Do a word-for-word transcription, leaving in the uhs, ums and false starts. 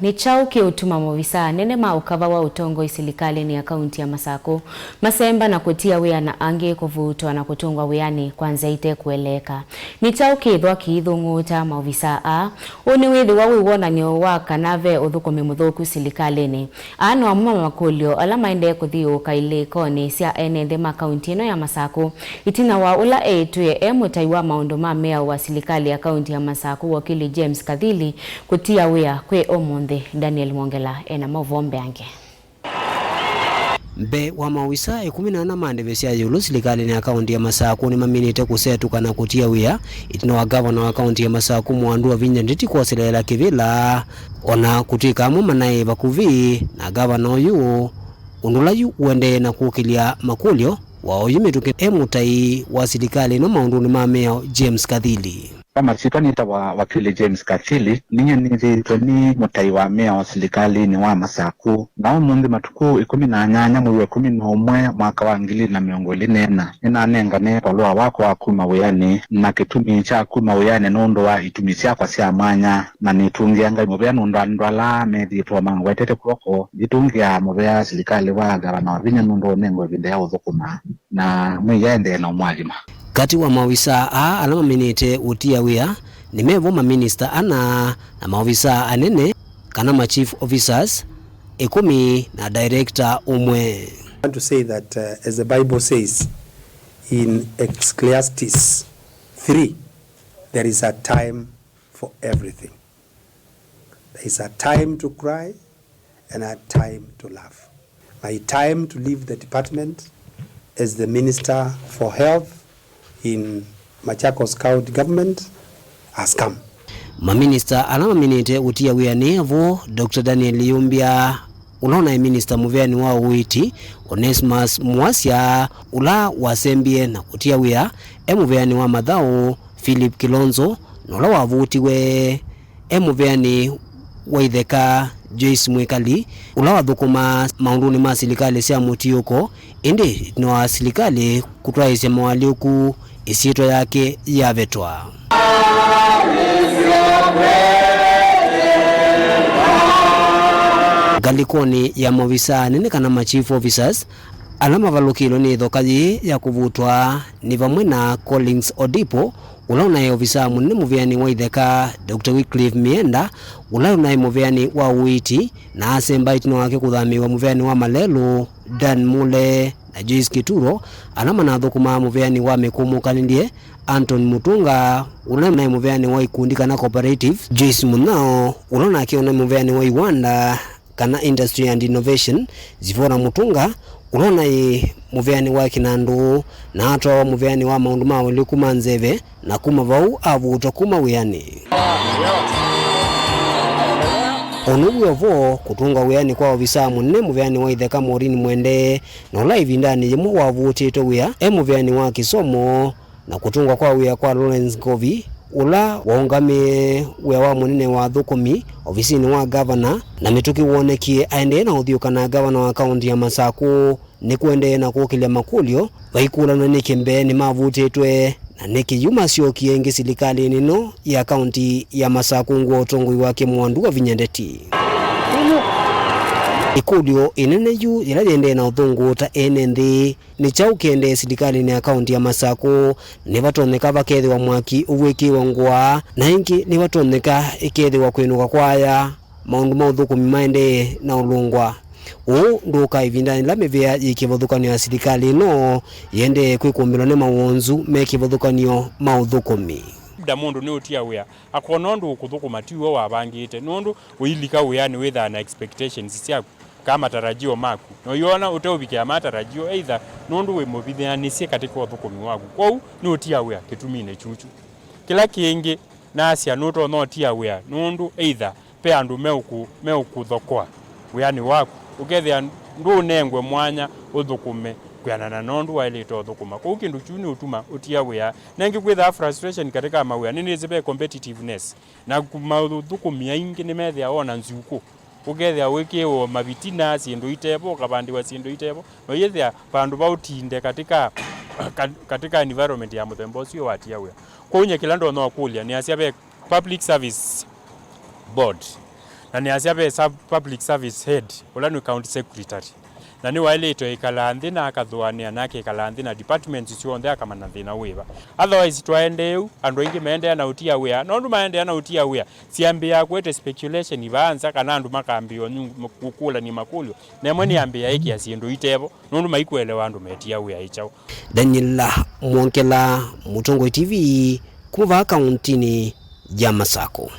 Nĩ kyaũ kĩũtuma maovisaa anene ma ũkava wa ũtongoi silikalĩnĩ ya kaunti ya Masakũ masemba na kũtia wĩa na angĩ kũvuutwa na kũtũngwa wĩanĩ kwa nzĩa ite kũeleeka? Nĩ kyaũ kĩĩthwa kĩithũngũũta maovisaa aa? Ũũ nĩwĩthĩwa wĩ wonany'o wa kana ve ũthũkũmi mũthũku silikalĩnĩ. Aa no amwe ma makũlyo ala maendee kũthiũũka ilĩkonĩ sya ene nthĩ ma kaunti ĩno ya Masakũ, ĩtina wa ũla eĩtw'ĩe e mũtai wa maũndũ ma mĩao wa silikalĩ ya kaunti ya Masakũ, wakili James Kathili, kũtia wĩa kwĩ ũmũnthĩ. Daniel Mwongela ena maũvoo mbeange. Mbee wa maovisaa ĩkũmi na ana ma ndĩvi sya ĩũlũ silikalĩnĩ ya kaunti ya Masakũ nĩmaminĩte kũsetũka na kũtia wĩa, ĩtina wa ngavana wa kaunti ya Masakũ Mwandu Wavinya Ndeti kwoseleela kĩvĩla, o na kũtw'ĩka amwe manaĩ vakuvĩ na ngavana ũyũ, ũndũ ũla yu ũendee na kũkĩlya makũlyo wa oyu mĩtũkĩ e mũtai wa silikalĩ ĩno maũndũnĩ ma mĩao James Kathili. Kwa masyĩtwa nĩtawa wakili James Kathili. Ninyie nĩthĩĩtwe nĩ mũtai wa mĩao silikalĩnĩ wa Masakũ, na ũmũnthĩ matukũ ĩkũmi na nyanya mwei wa ĩkũmi na ũmwe mwaka wa ngili na mĩongo ĩlĩ na ĩna, nĩnanengane valũa wakwa wa kuma wĩanĩ, na kĩtumi kya kuma wĩanĩ nũndũ wa itumi syakwa sya mwanya, na nĩtũngĩa Ngai mũvea nũndũ wa andũ ala methĩĩtwe mangwetete kw'oko. Nĩtũngĩa mũvea silikalĩ wa ngavana Wavinya nũndũ wa ũnengwa ĩvinda ya ũthũkũma, na Mwĩai aendee na ũmũathima. Katĩ wa maovisaa aa ala maminĩte ũtia wĩa nĩ mevo maminista ana na maovisaa anene kana ma chief officers ĩkũmi na director ũmwe. I want to say that, uh, as the Bible says in Ecclesiastes three, there is a time for everything. There is a time to cry and a time to laugh. My time to leave the department as the Minister for Health in Machakos County Government has come. Maminista ala maminĩte ũtia wĩa nĩ avo, Doctor Daniel Yumbia, ũla ũnaĩ minista mũveanĩ wa ũiiti, Onesmus Muasya, ũla wasembie na kũtia wĩa e mũveanĩ wa mathaũ, Philip Kilonzo, na ũla wavutiwe e mũveanĩ wa itheka Joyce Mwikali, ũla wathũkũmaa maũndũnĩ ma silikalĩ sya mũtiũko, ĩndĩ ĩtina wa silikalĩ kũtwaĩĩsya moalyũku, ĩsyĩtwa yake yavetwa. Ngalĩkonĩ ya maovisaa anene kana ma chief officers, ala mavalũkĩlwe nĩ ĩthoka yĩĩ ya kũvutwa nĩ vamwe na Collins Odipo, ũla ũnaĩ ovisaa mũnene mũveanĩ wa itheka, Doctor Wycliffe Mienda, ũla ũnaĩ mũveanĩ wa ũiiti, na asemba ĩtina wake kũthamĩĩwa mũveanĩ wa malelũ, Dan Mule na Joyce Kituro, ala manathũkũmaa mũveanĩ wa mĩkũmũkanĩlye, Anton Mutunga, ũla ũnaĩ mũveanĩ wa ikundi kana cooperative, Joyce Munyao, ũla nake ũnaĩ mũveanĩ wa iwanda, kana Industry and Innovation, Zipporah Mutunga, ũla ũnaĩ mũveanĩ wa kĩnandũ, na atwawa mũveanĩ wa maũndũ ma ũalyũku ma nzeve, na kuma vau avutwa kuma wĩanĩ. O na ũu wĩ o vo, kũtũngwa wĩanĩ kwa ovisaa mũnene mũveanĩ wa itheka Maureen Mwende, na ũla ĩvindanĩ yĩmwe wavutĩtwe wĩa e mũveanĩ wa kĩsomo, na kũtũngwa kwa wĩa kwa Lawrence Ngovi, ũla waũngamĩe wĩa wa mũnene wa athũkũmi ovisinĩ wa ngavana, na mĩtũkĩ woonekie aendee na ũthiũka na ngavana wa kaũnti ya Masakũ, nĩkũendee na kũkĩlya makũlyo, vaikũlanw'a nĩkĩ mbee nĩmavutĩtwe, na nĩkĩ yu masyokie ĩngĩ silikalĩnĩ ĩno ya kaũnti ya Masakũ ungu wa ũtongoi wake Mwandu Wavinya Ndeti. Ĩkũlyo ĩnene yu yĩla yĩendee na ũthũngũũta ene nthĩ, nĩ kyaũ kĩendee silikalĩnĩ ya kaũnti ya Masakũ? Nĩvatonyeka vakethĩwa mwaki ũvw'ĩkĩĩwe ngũa, na ĩngĩ nĩvatonyeka ĩkethĩwa kwĩnũka kwaya maũndũ ma ũthũkũmi maendee na ũlũngwa. Ũũ ndũũka ĩvindanĩ yĩla mĩvĩa yĩ kĩvathũkany'o ya silikalĩ ĩno yĩendee kwĩkũmbĩlwa nĩ mawonzu me kĩvathũkany'o ma ũthũkũmi. Labda mũndũ nĩũtia wĩa, akona ũndũ ũkũthũkũma ti w'o wavangĩte, nũndũ ũilika wĩanĩ wĩthaa na expectations syaku, kana matarajio maku, na ũyona ũteũvikĩa matarajio, either nũndũ wĩ mũvithyanĩsye katĩka ũthũkũmi waku. Kwoou nũtia wĩa kĩtuminĩ kyuchu. Kĩla kĩngĩ, nasya nũtonya ũtia wĩa nũndũ either ve andũ meũkũ-, meũkũthokoa wĩanĩ waku, ũkethĩa ndũũnengwe mwanya ũthũkũme kwĩanana na ũndũ waĩlĩte ũthũkũma. Kwoou kĩndũ kyu nĩũtuma ũtia wĩa. Na ĩngĩ kwĩthaa frustration katĩka mawĩa, nĩnĩsĩ ve competitiveness, na ku-, maũthũkũmi aingĩ nĩmethĩawa o na nzyukũ. Ũkethĩa wĩkĩĩwe mavitina, syĩndũ itevo, ũkavandĩwa syĩndũ itevo, na ũyĩthĩa vandũ va ũtinde katĩka, ka-, katĩka environment ya mũthemba ũsu watia wĩa. Kwoou nyie kĩla ndonya ũkũlya nĩ asya ve Public Service Board, Na nĩasya ve sub-, public service head, ũla nĩ county secretary. Na nĩwaĩlĩte ĩkala nthĩ na akathũanĩa na akĩkala nthĩ na departments syonthe akamanya thĩna wĩva. Otherwise twaendee ũu, andũ aingĩ maendeea na ũtia wĩa. Nũndũ maendeea na ũtia wĩa, syambĩĩa kũete speculation vaa nza kana andũ makambĩĩa nyungu kũkũlany'a makũlyo. Na ĩmwe nĩyambĩĩa ĩkĩa syĩndũ itevo, nũndũ maikũelewa andũ metia wĩa ĩ kyaũ. Daniel Mwongela, Mũtongoi T V, kuma vaa kauntinĩ ya Masako.